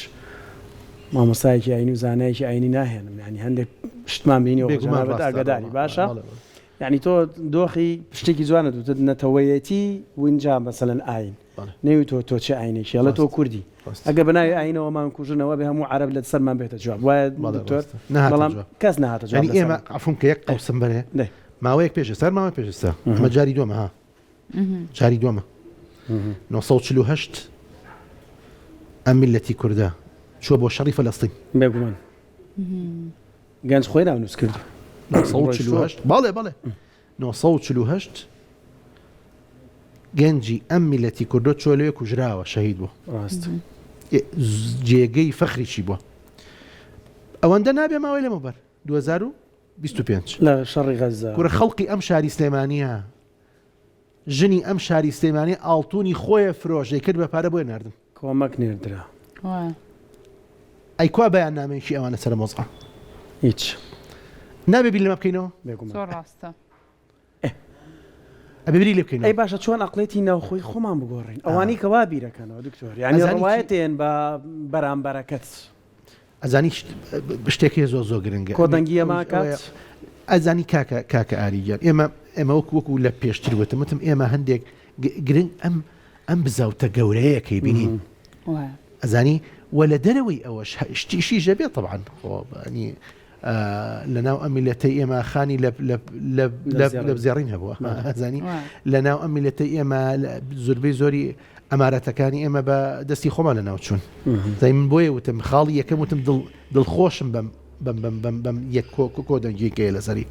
Speaker 1: مامۆستایەکی ئاینی و زانایەکی ئاینی ناهێنم یعنی هەندێک شتمان بینیوە خۆ
Speaker 3: بێگومان
Speaker 1: جەنابت
Speaker 3: ڕاستە
Speaker 1: ئاگاداری
Speaker 3: ڕۆڵە
Speaker 1: باشە
Speaker 3: بەڵێ بەڵێ.
Speaker 1: یعنی تۆ دۆخی شتێکی جوانە دوتت نەتەوەیەتی ونجا مەسەلەن ئاین
Speaker 3: بەڵێ.
Speaker 1: نەیوتووە تۆ چ ئاینێکی ئەڵێ تۆ
Speaker 3: ڕاستە
Speaker 1: کوردی
Speaker 3: ڕاستە.
Speaker 1: ئەگەر بە ناوی ئاینەوەمان کوژنەوە بێ هەموو عەرەب لە سەرمان بێتە جواب وایە
Speaker 3: بەڵێ
Speaker 1: دکتۆر
Speaker 3: ڕاستە نەهاتە
Speaker 1: بەڵام
Speaker 3: جواب.
Speaker 1: کەس نەهاتە جواب
Speaker 3: یعنی ئێمە
Speaker 1: لەسەرمان.
Speaker 3: عەفوم کە یەک قەوسم بەرێ
Speaker 1: دەی.
Speaker 3: ماوەیەک پێش ئێستا هەر ماوەیەک پێش ئێستا ئەمە جاری دووەمە ها جاری دووەمە 948 ئەم میللەتی کوردە چووە بۆ شەڕی فەلەستین.
Speaker 1: بێگومان گەنج خۆی ناونووس کرد.
Speaker 3: 948 بەڵێ بەڵێ 948 گەنجی ئەم میللەتی کوردە چووە لەوێ کوژراوە شەهید بووە.
Speaker 1: ڕاست.
Speaker 3: جێگەی فەخریشی بووە. ئەوەندە نابێ ماوەی لەمەوبەر 2025
Speaker 1: لە شەڕی غەززە.
Speaker 3: کورە خەڵقی ئەم شاری سلێمانییە ژنی ئەم شاری سلێمانی ئاڵتونی خۆیە فرۆش دەیکرد بە پارە بۆیە ناردن.
Speaker 1: کۆمەک نێردرا.
Speaker 3: ئەی کوا بەیاننامەیەکی ئەوان لەسەر ئەم وەزعە؟
Speaker 1: هیچ.
Speaker 3: نابێ بیر لەمە بکەینەوە؟
Speaker 1: بێگومان.
Speaker 2: زۆر ڕاستە.
Speaker 3: ئەبێ بیری لێ بکەینەوە.
Speaker 1: ئەی باشە چۆن ئەقڵێتی ناوخۆی خۆمان بگۆڕین؟ ئەوانەی کە وا بیرەکەنەوە دکتۆر، یانی
Speaker 3: ئەزانی چی؟
Speaker 1: ڕەوایەتێن بە بەرامبەرەکەت.
Speaker 3: ئەزانی شتێک هەیە زۆر زۆر گرنگە.
Speaker 1: کۆدەنگی ئەمە ئەکات؟
Speaker 3: ئەزانی کاکە کاکە ئاری گیان ئێمە ئێمە وەکو وەکو لە پێشتر وتم وتم ئێمە هەندێک گرنگ ئەم ئەم بزاوتە گەورەیە کەی بینین ئەزانی و لە دەرەوەی ئەوەش شتیشی ژەبێ طبعا خۆ لە ناو ئەم میلەتەی ئێمە خانی لە زێڕین هەبووە ئەزانی لە ناو ئەم میلەتەی ئێمە زۆربەی زۆری ئەمارەتەکانی ئێمە بە دەستی خۆمان لە ناو چوون زای من بۆیە وتم خاڵی یەکەم وتم دڵ دڵخۆشم بەم بەم بەم بەم بەم یەک کۆ کۆ دەنگیەکەی لەسەری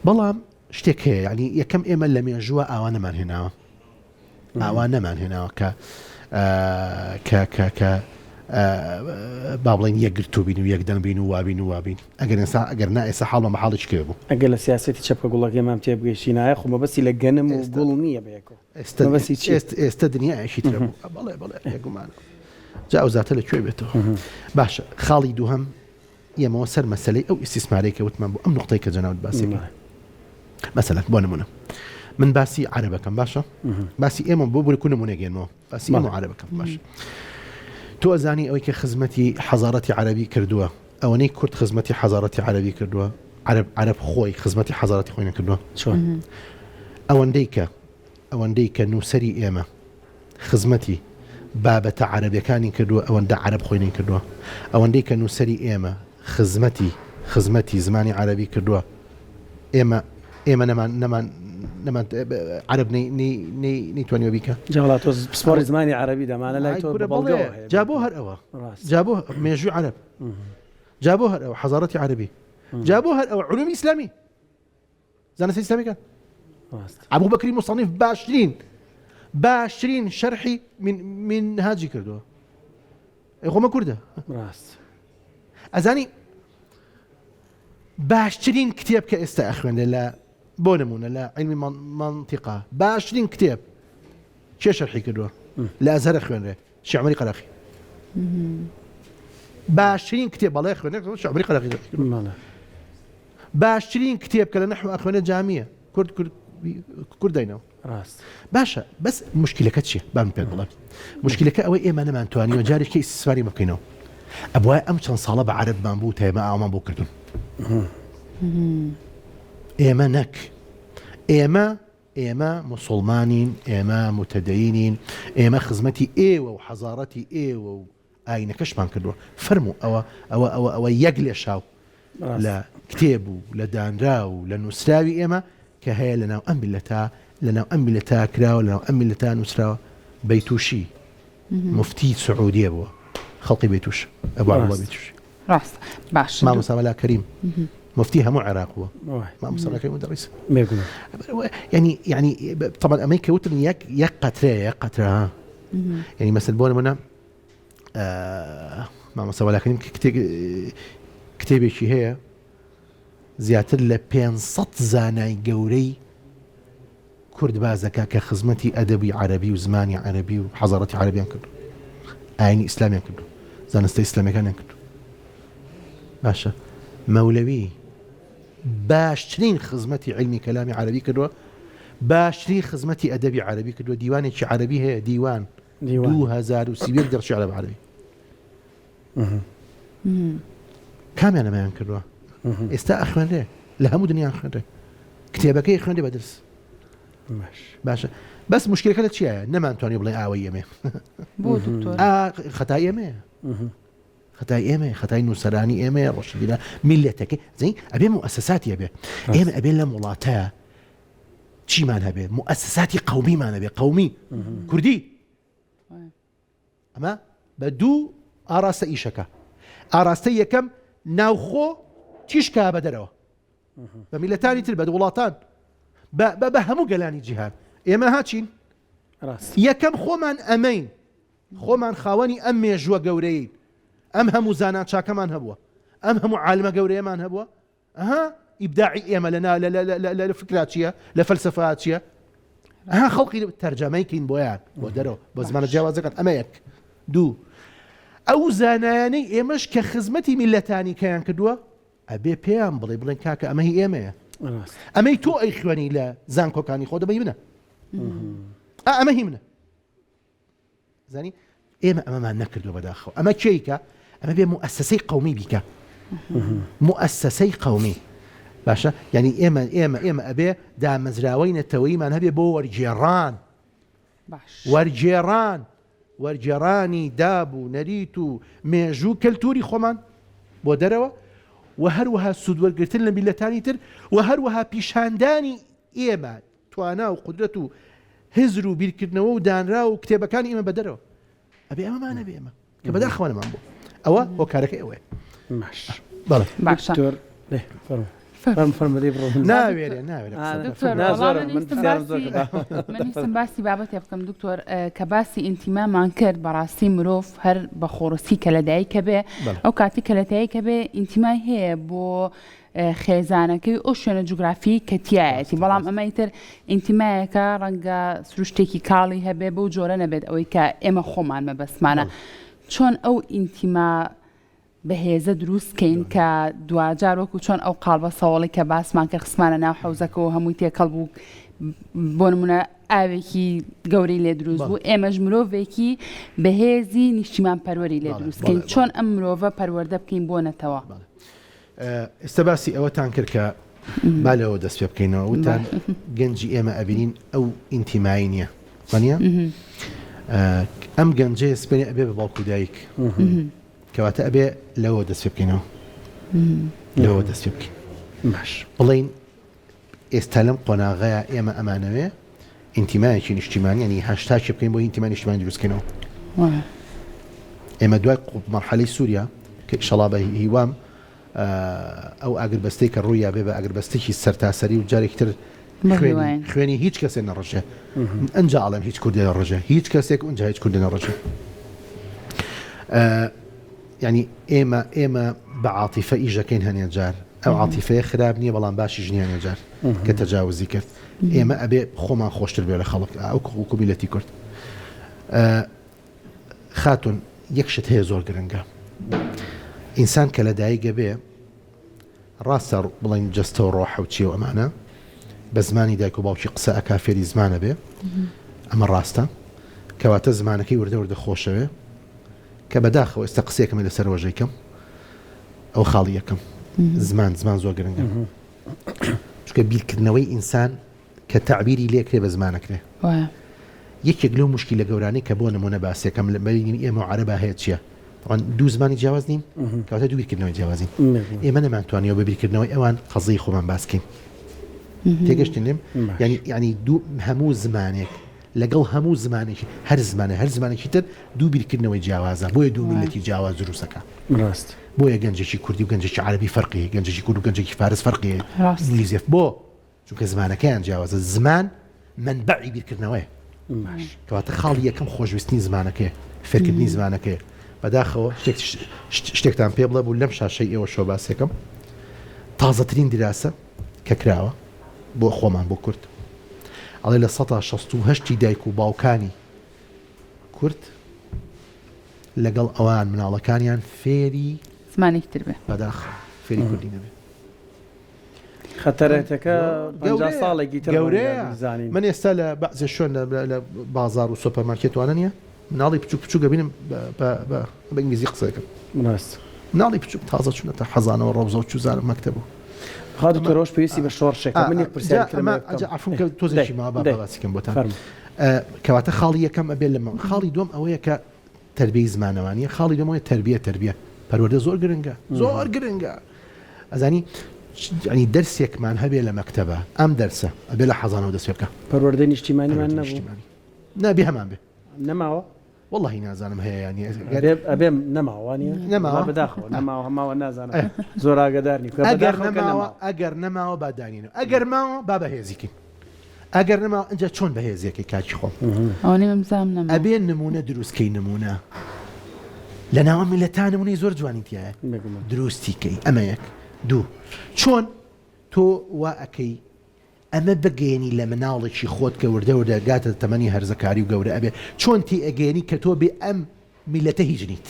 Speaker 3: بەڵام شتێک هەیە یعنی یەکەم ئێمە لە مێژووە ئاوا نەمان هێناوە ئاوا نەمان هێناوە کە کە کە کە با بڵێن یەکگرتوو بین و یەکدەنگ بین و وابین و وابین ئەگەر ئێستا ئەگەر نا ئێستا حاڵمان بە حاڵی چکێ بوو
Speaker 1: ئەگەر لە سیاسەتی چەپکە گوڵەکەی مام تێبگەیشتینایە خۆ مەبەستی لە گەنم و گوڵ نییە بەیەکەوە.
Speaker 3: ئێستا
Speaker 1: مەبەستی چیە؟
Speaker 3: ئێست ئێستا دنیایەکی ترە بوو بەڵێ بەڵێ بێگومان جا ئەو زاتە لە کوێ بێتەوە باشە خاڵی دووهەم یەمەوە سەر مەسلەی ئەو ئیستیسمارەی کە وتمان بۆ ئەم نقطەی کە جەنابت باسی کرد مەسەلەن بۆ نمونە من باسی عەرەبەکەم باشە باسی ئێمە بۆ بورکو نمونە گەێنمەوە باسی ئێمە عەرەبەکەم باش تۆ ئەزانی ئەوەی کە خزمەتی حەزارەتی عەرەبی کردووە ئەوەنەی کورد خزمەتی حەزارەتی عەرەبی کردووە عەرەب عەرەب خۆی خزمەتی حەزارەتی خۆی نەکردووە
Speaker 1: چۆن؟
Speaker 3: ئەوەندەی کە ئەوەندەی کە نووسەری ئێمە خزمەتی بابەتە عەرەبیەکانی کردووە ئەوەندە عەرەب خۆی نەیکردووە ئەوەندەی کە نووسەری ئێمە خزمەتی خزمەتی زمانی عەرەبی کردووە ئێمە ئێمە نەمان نەمان نەمان عەرەب نەی نەی نەی نەیتوانیوە بیکا.
Speaker 1: جا وەڵا تۆ پسپۆڕی زمانی عەرەبی دەمانە لای تۆ
Speaker 3: کورە
Speaker 1: بە
Speaker 3: بەڵێ
Speaker 1: بەڵگەوە هەیە
Speaker 3: جا بۆ هەر ئەوە
Speaker 1: ڕاست
Speaker 3: جا بۆ مێژووی عەرەب جا بۆ هەر ئەوە حەزارەتی عەرەبی جا بۆ هەر ئەوە علومی ئیسلامی زانستی ئیسلامیەکان
Speaker 1: ڕاست
Speaker 3: ئەبوو بەکری مصنف باشترین باشترین شەرحی من منهاجی کردووە ئەی خۆمە کوردە
Speaker 1: ڕاست
Speaker 3: ئەزانی باشترین کتێب کە ئێستا ئەخوێنێ لە بۆ نمونە لە علمی منطقە باشترین کتێب کێ شەرحی کردووە لە ئەزهەرە خوێنرێ شعمری قەراخی باشترین کتێب بەڵێ خوێنێ شعمری قەراخی باشترین کتێب کە لە نەحو ئەخوێنێ جامیە کورد کورد کورد داینەوە
Speaker 1: ڕاست
Speaker 3: باشە بەس مشکلەکە چییە با من پێت بڵێم مشکلەکە ئەوەی ئێمە نەمانتوانیوە جارێکی ئیستیسماری بکەینەوە ئەبوایە ئەم چەند ساڵە بە عەرەبمان بوو تایمە ئاوامان بۆ کردون ئێمە نەک ئێمە ئێمە مسلمانین ئێمە متدەینین ئێمە خزمەتی ئێوە و حەزارەتی ئێوە و ئاینەکەشمان کردووە فەرموو ئەوە ئەوە ئەوە ئەوە یەک لێشاو لە کتێب و لە دانراو و لە نووسراوی ئێمە کە هەیە لە ناو ئەم میللەتە لە ناو ئەم میللەتە کراوە لە ناو ئەم میللەتە نووسراوە بەیتوشی موفتی سعودیە بووە خەڵقی بەیتوش ئەبو عەبدوڵڵا بەیتوشی
Speaker 2: ڕاست باش
Speaker 3: مامۆستا مەلا کەریم مفتی هەموو عێراق بووە مامۆستا مەلا کەریم مدەڕیس
Speaker 1: بێگومان
Speaker 3: یعنی یعنی طبعا ئەمەی کە وتم یەک یەک قەترەیە یەک قەترە ها یعنی مەسەل بۆ نمونە مامۆستا مەلا کەریم کتێبێکی هەیە زیاتر لە 500 زانای گەورەی کورد باس دەکات کە خزمەتی ئەدەبی عەرەبی و زمانی عەرەبی و حەزارەتی عەرەبیان کردو ئاینی ئیسلامیان کردو زانستە ئیسلامیەکانیان کردو باشە مەولەوی باشترین خزمەتی علمی کەلامی عەرەبی کردووە. باشترین خزمەتی ئەدەبی عەرەبی کردووە دیوانێکی عەرەبی هەیە دیوان 2031 دەق شیعرە بە عەرەبی کامیان ئەمەیان کردووە ئێستا ئەخوێنرێ لە هەموو دنیا خوێنرێ کتێبەکەی خوێنرێ بە درس باشە بەس مشکلەکە لە چیایە نەمانتوانی بڵێ ئاوەی ئێمێ
Speaker 2: بۆ دکتۆر
Speaker 3: خەتای ئێمەیە خەتای ئێمەیە خەتای نووسەرانی ئێمەیە ڕۆشنبیران میللەتەکەی زەین ئەبێ موئەسەساتی هەبێ ئێمە ئەبێ لەم وڵاتە چیمان هەبێ موئەسەساتی قەومیمان هەبێ قەومی کوردی ئەمە بە دوو ئاراستە ئیشەکە ئاراستە یەکەم ناوخۆ تیشکا بە دەرەوە بە میلەتانی تر بە وڵاتان بە هەموو گەلانی جیهان ئێمە هاچین یەکەم خۆمان ئەمەین خۆمان خاوەنی ئەم مێژووە گەورەیەین، ئەم هەموو زانا چاکەمان هەبووە، ئەم هەموو عالمە گەورەیەمان هەبووە، ئەها ئیبداعی ئێمە لە نا لە لە لە لە فکرا چییە، لە فەلسەفە چییە؟ ئەها خەڵقی تەرجەمەی کەین بۆیان بۆ دەرەوە بۆ زمانە
Speaker 2: باش.
Speaker 3: جیاوازەکان ئەمە یەک. دوو، ئەو زانایانەی ئێمەش کە خزمەتی میللەتانی کەیان کردووە ئەبێ پێیان بڵێ بڵێن کاکە ئەمە هی ئێمەیە
Speaker 1: ڕاست.
Speaker 3: ئەمەی تۆ ئەیخوێنی لە زانکۆکانی خۆت ئەمە هی منە ئا ئەمە هی منە. زانی ئێمە ئەمەمان نەکردووە بەداخەوە ئەمە کێیکە ئەمە بێ موئەسەسەی قومی بیکە موئەسەسەی قومی باشە یعنی ئێمە ئێمە ئێمە ئەبێ دامەزراوەی نەتەوەیمان هەبێ بۆ وەرگێڕان وەرگێڕان وەرگێڕانی داب و نەریت و مێژوو کەلتوری خۆمان بۆ دەرەوە و هەروەها سوودوەرگتن لە میلەتانی تر و هەروەها پیشاندانی ئێمە توانا و قودرەت و هزر و بیرکردنەوە و دانراو و کتێبەکانی ئێمە بەدەرەوە ئەبێ ئەمەمان هەبێ ئێمە کە بەداخەوە نەمان بوو ئەوە هۆکارەکەی ئەوەیە
Speaker 1: باش
Speaker 3: بەڵێ
Speaker 2: باشە
Speaker 1: دکتۆر دێ فەرموو فەرموو فەرموو دەی بڕۆ
Speaker 3: ناوێرێ ناوێرێ قسە بکە.
Speaker 2: دکتۆر
Speaker 1: نا
Speaker 2: وەڵا
Speaker 1: زۆرە
Speaker 2: من
Speaker 1: من
Speaker 2: ویستم
Speaker 1: پرسیارم زۆر
Speaker 2: باسی
Speaker 1: کرد
Speaker 2: من ویستم باسی بابەتێ بکەم دکتۆر کە باسی ئینتیمامان کرد بەڕاستی مرۆڤ هەر بە خۆڕستی کە لەدایکە بێ
Speaker 3: بەڵێ.
Speaker 2: ئەو کاتی کە لەدایکە بێ ئینتیمای هەیە بۆ خێزانەکەی و ئەو شوێنە جوگرافیەی کە تیایەتی، بەڵام ئەمە ئیتر ئینتیمایەکە ڕەنگە سروشتێکی کاڵی هەبێ بەو جۆرە نەبێت ئەوەی کە ئێمە خۆمان مەبەستمانە چۆن ئەو ئینتیما بەهێزە دروست کەین کە دواجار وەکو چۆن ئەو قاڵبە سەوەڵی کە باسمان کرد خستمانە ناو حەوزەکەەوە هەمووی تێکەڵ بوو بۆ نمونە ئاوێکی گەورەی لێ دروست بوو ئێمەش مرۆڤێکی بەهێزی نیشتیمان پەروەری لێ دروست کەین چۆن ئەم مرۆڤە پەروەردە بکەین بۆ نەتەوە.
Speaker 3: ئێستا باسی ئەوەتان کرد کە با لەوە دەست پێ بکەینەوە وتان گەنجی ئێمە ئەبینین ئەو ئینتیمایی نییە وانە ئەم گەنجەیە سپێنێ ئەبێ بە باوک و دایک کەواتە ئەبێ لەوە دەست پێ بکەینەوە لەوە دەست پێ بکەین
Speaker 1: باش
Speaker 3: بڵین ئێستا لەم قۆناغەیە ئێمە ئەمانەوێ ئینتیمایەکی نیشتیمانی یانی هاشتاگێ بکەین بۆ ئینتیمای نیشتیمانی دروست کەینەوە ئێمە دوای مەرحەلەی سووریا کە ئیشەڵا بە هیوام ئەو ئاگربەستەی کە ڕوویا بێ بە ئاگربەستێکی سەرتاسەری و جارێکی تر خوێنی خوێنی هیچ کەسێک نەڕژێ ئەنجا ئەڵێم هیچ کوردێ نەڕژێ هیچ کەسێک ئەنجا هیچ کوردێ نەڕژێ یانی ئێمە ئێمە بە عاتیفە ئیش دەکەین هەنێ جار ئەو عاتیفەیە خراپ نییە بەڵام باشیش نییە هەنێ جار کە تەجاوزی کرد ئێمە ئەبێ خۆمان خۆشتر بێ لە خەڵک ئەو وەکو میلەتی کورد خاتون یەک شت هەیە زۆر گرنگە ئینسان کە لە دایکە بێ ڕاستە بڵێن جەستە و ڕۆحە و چیە و ئەمانە بە زمانی دایک و باوکی قسە ئەکا فێری زمانە بێ ئەمە ڕاستە کەواتە زمانەکەی وردە وردە خۆشەوێ کە بەداخەوە ئێستا قسەیەکم هەیە لەسەر وەژەی کەم ئەو خاڵی یەکەم زمان زمان زۆر گرنگە چونکە بیرکردنەوەی ئینسان کە تەعبیری لێکرێ بە زمانەکرێ یەکێک لەو مشکلە گەورانەی کە بۆ نمونە باسیەکەم لە بەینی ئێمە و عەرەبا هەیە چییە؟ طبعا دوو زمانی جیاواز نین کەواتە دوو بیرکردنەوەی جیاوازین ئێمە نەمانتوانیەوە بە بیرکردنەوەی ئەوان قەزیی خۆمان باسکەین تێگەشتن لێم ینی ینی دوو هەموو زمانێک لەگەڵ هەموو زمانێکی هەر زمانێ هەر زمانێکی تر دوو بیرکردنەوەی جیاوازە بۆیە دوو میللەتی جیاواز دروستەکا.
Speaker 1: ڕاست.
Speaker 3: بۆیە گەنجێکی کوردی و گەنجێکی عەرەبی فەرقی هەیە گەنجێکی کورد و گەنجێکی فارس فەرقی هەیە
Speaker 2: ڕاست.
Speaker 3: ئینگلیزی بۆ؟ چونکە زمانەکەیان جیاوازە زمان مەنبەعی بیرکردنەوەیە
Speaker 1: باش.
Speaker 3: کەواتە خاڵی یەکەم خۆشویستنی زمانەکەیە فێرکردنی زمانەکەیە بەداخەوە شتێک شتێکتان پێ بڵێ بوو لەم شاشەی ئێوەشەوە باسێکم تازەترین دیراسە کە کراوە بۆ خۆمان بۆ کورد ئەڵێ 68% ی دایک و باوکانی کورد لەگەڵ ئەوان مناڵەکانیان فێری
Speaker 2: زمانێکی تر بێ
Speaker 3: بەداخەوە فێری کوردی نەبێ.
Speaker 1: خەتەرەتەکە 50 ساڵێکی تر
Speaker 3: گەورەیە
Speaker 1: بزانین.
Speaker 3: من ئێستا لە بەعزێ شوێن لە بازاڕ و سۆپەرمارکێت وانە نییە مناڵی بچوک بچوک ئەبینم بە ئینگلیزی قسە دەکەن.
Speaker 1: ڕاست.
Speaker 3: مناڵی بچوک تازە چونەتە حەزانەوە ڕەوزە و چوزانم مەکتەب و.
Speaker 1: خوا دکتۆر ئەوەش پێویستی بە شۆڕشێکە من یەک پرسیاری ترم هەیە بکەم.
Speaker 3: ئەجا عەفوم کە تۆزێکی ماوە با باسی کەم بۆتان. کەواتە خاڵی یەکەم ئەبێ لەمە خاڵی دووەم ئەوەیە کە تەربیەی زمانەوانیە خاڵی دووەم ئەوەیە تەربیە تەربیە پەروەردە زۆر گرنگە زۆر گرنگە ئەزانی ینی دەرسێکمان هەبێ لە مەکتەبە ئەم دەرسە ئەبێ لە حەزانەوە دەست پێ بکە.
Speaker 1: پەروەردەی نیشتیمانیمان نەبوو.
Speaker 3: نابێ هەمان بێ.
Speaker 1: نەماوە؟
Speaker 3: وەڵاهی نازانم هەیە یان نیە.
Speaker 1: ئەبێ ئەبێ نەماوە وانیە؟
Speaker 3: نەماوە؟
Speaker 1: بەداخەوە نەماوە هەماوە نازانم زۆر ئاگادار نیم.
Speaker 3: ئەگەر نەماوە ئەگەر نەماوە با دانینەوە ئەگەر ماوە با بەهێزی کەین ئەگەر نەماوە ئینجا چۆن بەهێزیەکەی کاکی خۆم؟
Speaker 2: ئەوەنەی من بزانم نەماوە.
Speaker 3: ئەبێ نمونە دروست کەی نمونە لە ناو ئەم میللەتە نمونەی زۆر جوانی تیایە دروستی کەی ئەمە یەک دوو چۆن تۆ وا ئەکەی ئەمە بگەیەنی لە مناڵێکی خۆت کە وردە وردە ئەگاتە تەمەنی هەرزەکاری و گەورە ئەبێ چۆن تێئەگەیەنی کە تۆ بێ ئەم میللەتە هیچ نیت.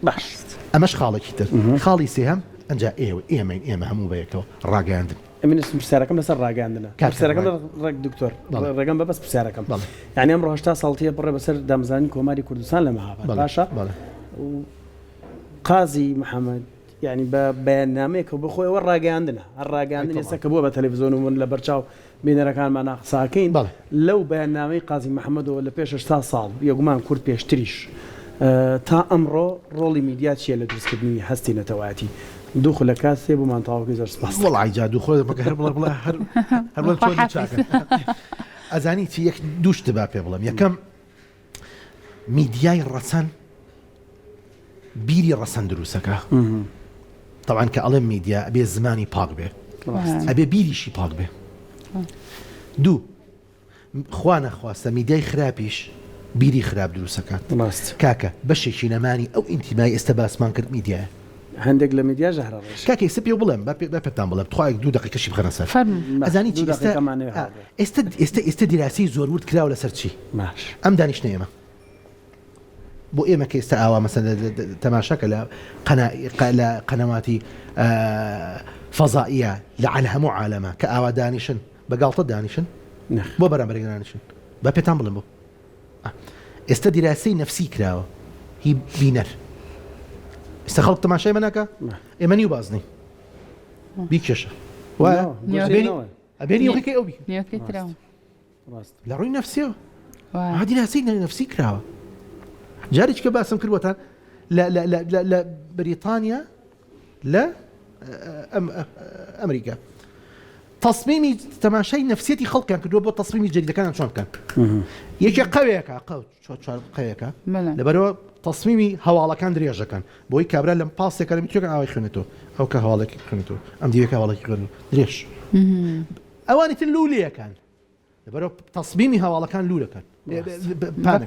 Speaker 1: باش.
Speaker 3: ئەمەش خاڵێکی تر. خاڵی سێهەم ئەنجا ئێوە ئێمەین ئێمە هەموو بەیەکەوە ڕاگەیاندن.
Speaker 1: ئەمن پرسیارەکەم لەسەر ڕاگەیاندنە.
Speaker 3: کاک
Speaker 1: پرسیارەکەم
Speaker 3: سەربەرز.
Speaker 1: ڕێک دکتۆر
Speaker 3: بەڵێ.
Speaker 1: ڕێگەم بە بەس پرسیارەکەم.
Speaker 3: بەڵێ.
Speaker 1: یانی ئەمڕۆ 80 ساڵ تێپەڕێ بەسەر دامەزراندنی کۆماری کوردستان لە مەهاباد.
Speaker 3: بەڵێ.
Speaker 1: باشە؟
Speaker 3: بەڵێ.
Speaker 1: قازی محەمەد یانی بە بەیاننامەیەکەوە بۆ خۆی ئەوە ڕاگەیاندنە، هەر ڕاگەیاندن ئێستا کە بووە بە تەلەفزیۆن و من لە بەرچاو بینەرەکانمانا قسە ئەکەین، لەو بەیاننامەی قازی محەمەدەوە لە پێش 80 ساڵ، بێگومان کورد پێشتریش تا ئەمڕۆ ڕۆڵی میدیا چییە لە دروستکردنی هەستی نەتەوایەتی؟ دوو خولەک کات هەیە بۆمان تەواو کەی زۆر سپاس.
Speaker 3: وەڵای جا دوو خولەک مەگەر هەر بڵێ بڵێ هەر هەر بڵێم چۆن چاکە. ئەزانی چی یەک دوو شت با پێ بڵێم یەکەم میدیای ڕەسەن بیری ڕەسەن دروستەکە تەوان کە ئەڵێم میدیا ئەبێ زمانی پاک بێ ئەبێ بیریشی پاک بێ دوو خوا نەخواستە میدیای خراپیش بیری خراپ دروستەکات کاکە بەشێکی نەمانی ئەو ئینتیمای ئێستا باسمان کرد میدیایە
Speaker 1: هەندێک لە میدیا ژەهرە ڕێژ.
Speaker 3: کاکە ئێستا پێو بڵێم با پێتان بڵێم تخوا دوو دەقیقەشی بخەنە سەر.
Speaker 2: فەرموو.
Speaker 3: ئەزانی چی
Speaker 1: دوو
Speaker 3: ئێستا
Speaker 1: دەقیقەمان نەوێ
Speaker 3: ئا
Speaker 1: هاوڕێ.
Speaker 3: ئێستا ئێستا ئێستا دیراسەی زۆر ورد کراوە لەسەر چی؟
Speaker 1: باش.
Speaker 3: ئەم دانیشتنەی ئێمە بۆ ئێمە کە ئێستا ئاوا مەسەن لە لە تەماشا کە لە قەنا قە لە قەنەواتی ئا فەزائیە لە عەل هەموو عالەمە کە ئاوا دانیشن بە گاڵتە دانیشن؟
Speaker 1: نەخ.
Speaker 3: بۆ بەرامبەرێک دانیشن؟ با پێتان بڵێم بۆ. ئێستا دیراسەی نەفسی کراوە هی بینەر ئێستا خەڵک تەماشای مە ناکا ئێمە نیو بازنەی بیکێشە وایە ئەبێ نیوەکەی ئەو بی لە ڕووی نەفسیەوە دیراسەی نەفسی کراوە جارێک کە باسم کردوەتان لە بەریتانیا لە ئەمریکا تەسمیمی تەماشای نەفسیەتی خەڵکیان کردووە بۆ تەسمیمی جەریدەکانیان چۆن بکەن یەکێ قەوێکە قەو چوار قەوێکە لەبەرەوە تەسمیمی هەواڵەکان درێژەکەن بۆی کابرا لەم پاسێکە لە میترۆکە ئاوای خوێنێتەوە ئەو کە هەواڵێکی خوێنێتەوە ئەم دیوێکە هەواڵێکی خوێن درێژ ئەوانی تر لوولەکان لەبەرەوە تەسمیمی هەواڵەکان لوولەکەن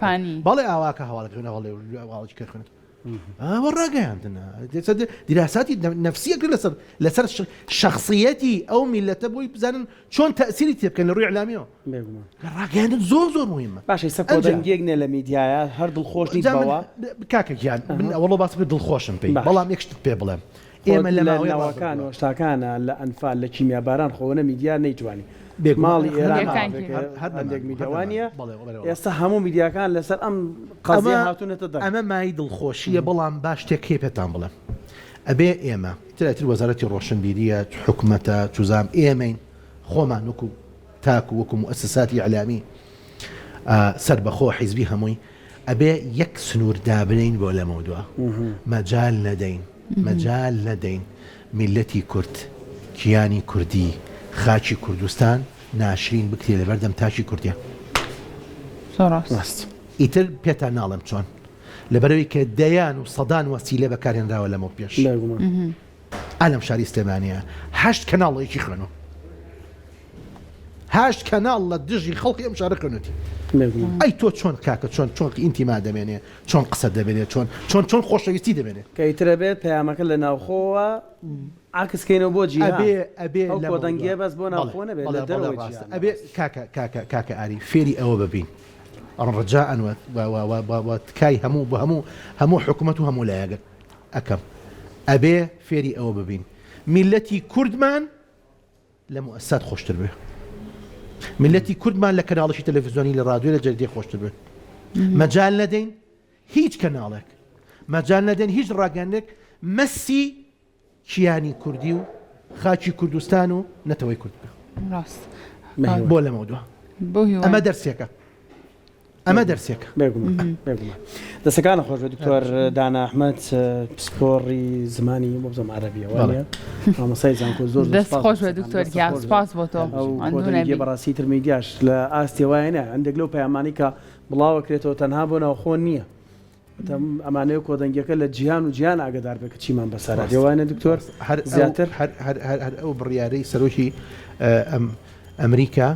Speaker 2: پانی
Speaker 3: بەڵێ ئاواکە هەواڵەکە هەواڵێ هەواڵێکی کە خوێنێت ئەوە ڕاگەیاندنە دیراساتی نەفسیەکە لەسەر لەسەر شخصیەتی ئەو میلەتە بۆی بزانن چۆن تەسیری تێ بکەن لە ڕووی ئەلامیەوە ڕاگەیاندن زۆر زۆر مهمە
Speaker 1: باشە ئێستا کۆدەنگیەک نیە لە میدیایە هەر دڵخۆش نیت بەوە
Speaker 3: کاکە گیان من ئەوەڵۆ باس بکە دڵخۆشم پێی بەڵام یەک شتت پێ بڵێم
Speaker 1: ئێمە لە ناوەکان و شتاکانە لە ئەنفال لە کیمیاباران خۆ نە میدیا نەیتوانی ماڵی ئێران هەندێک میدیا وانە ئێستا هەموو میدیاکان لەسەر ئەم قەزیە هاتوونەتە دەنگ.
Speaker 3: ئەمە مای دڵخۆشیە بەڵام با شتێک هەیە پێتان بڵێم ئەبێ ئێمە تر ئەتر وەزارەتی ڕۆشنبیریە حکومەتە چوزام ئێمەین خۆمان وەکو تاک و وەکو موئەسەساتی ئیعلامی سەربەخۆ حیزبی هەمووی ئەبێ یەک سنوور دابنێین بۆ لەمەودوا مەجال نەدەین مەجال نەدەین میللەتی کورد کیانی کوردی خاکی کوردستان ناشرین بکرێ لەبەردەم تاکی کوردیا.
Speaker 2: زۆر ڕاست.
Speaker 3: ئیتر پێتان ناڵێم چۆن لەبەرئەوەی کە دەیان و سەدان وەسیلە بەکارهێنراوە لەمەو پێش.
Speaker 1: بێگومان.
Speaker 3: ئا لەم شاری سلێمانیە هەشت کەناڵ لە یەکی خوێنوە. هەشت کەناڵ لە دژی خەڵکی ئەم شارە خوێنوتی.
Speaker 1: بێگومان.
Speaker 3: ئەی تۆ چۆن کاکە چۆن چۆن ئینتیما دەمێنێ چۆن قسە دەمێنێ چۆن چۆن چۆن خۆشەویستی دەمێنێ.
Speaker 1: کە ئیتر ئەبێت پەیامەکە لە ناوخۆوە عەکس کەینەوە بۆ جیهان.
Speaker 3: ئەبێ ئەبێ
Speaker 1: ئەو
Speaker 3: لەمەودوا
Speaker 1: کۆدەنگیە بەس بۆ
Speaker 3: بەڵێ
Speaker 1: ناوخۆ نەبێت
Speaker 3: بەڵێ
Speaker 1: لە
Speaker 3: بەڵێ
Speaker 1: دەرەوەی
Speaker 3: ڕاستە
Speaker 1: جیهان
Speaker 3: ئەبێ کاکە کاکە کاکە ئاری فێری ئەوە ببین ڕجاء و و و و و تکای هەموو بۆ هەموو هەموو حکومەت و هەموو لایەک ئەکەم ئەبێ فێری ئەوە ببین میللەتی کوردمان. لە موئەسسات خۆشتر بێ. میللەتی کوردمان لە کەناڵێکی تەلەفزیۆنی لە ڕادیۆ لە جەریدەی خۆشتر بێ. مەجال نەدەین هیچ کەناڵێک، مەجال نەدەین هیچ ڕاگەیاندنێک مەسی کیانی کوردی و خاکی کوردستان و نەتەوەی کورد بکا.
Speaker 2: ڕاست.
Speaker 3: بۆ لەمەودوا. ئەمە دەرسێکە. ئەمە دەرسێکە.
Speaker 1: بێگومان بێگومان. دەستەکانت خۆش بێت دکتۆر دانا ئەحمەد پسپۆڕی زمانی وەبزانم عەرەبیە وانە مامۆستای زانکۆ زۆر
Speaker 2: زۆر دەست خۆش بێت دکتۆر گیان سپاس بۆ تۆ
Speaker 1: ئەو کۆدەنگیە بەڕاستی تر میدیاش لە ئاستی وایە نە هەندێک لەو پەیامانەی کە بڵاوەکرێتەوە تەنها بۆ ناوخۆ نییە ئەمانەیە کۆدەنگیەکە لە جیهان و جیهان ئاگدار بێت کە چیمان بەسەر هات وانە دکتۆر
Speaker 3: هەر
Speaker 1: زیاتر
Speaker 3: هەر هەر هەر هەر ئەو بڕیارەی سەرۆکی ئەم ئەمریکا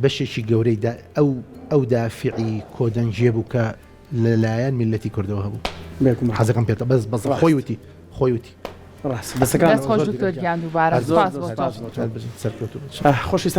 Speaker 3: بەشێکی گەورەی دا ئەو ئەو دافعی کۆدەنگیە بوو کە لە لایەن میللەتی کوردەوە هەبوو.
Speaker 1: بێگومان.
Speaker 3: حەزەکەم پێت بەس بەس
Speaker 1: ڕاست.
Speaker 3: خۆی وتی خۆی وتی.
Speaker 1: ڕاست دەستەکانت
Speaker 2: دەست خۆش
Speaker 1: زۆر
Speaker 2: دکتۆر
Speaker 1: گرنگە.
Speaker 2: گیان دووبارە
Speaker 1: زۆر
Speaker 2: سپاس
Speaker 1: زۆر
Speaker 2: بۆ تۆ.
Speaker 1: سپاس بۆ تۆ.
Speaker 3: هەر بژین سەرکەوتوو بن.
Speaker 1: خۆشەویستان.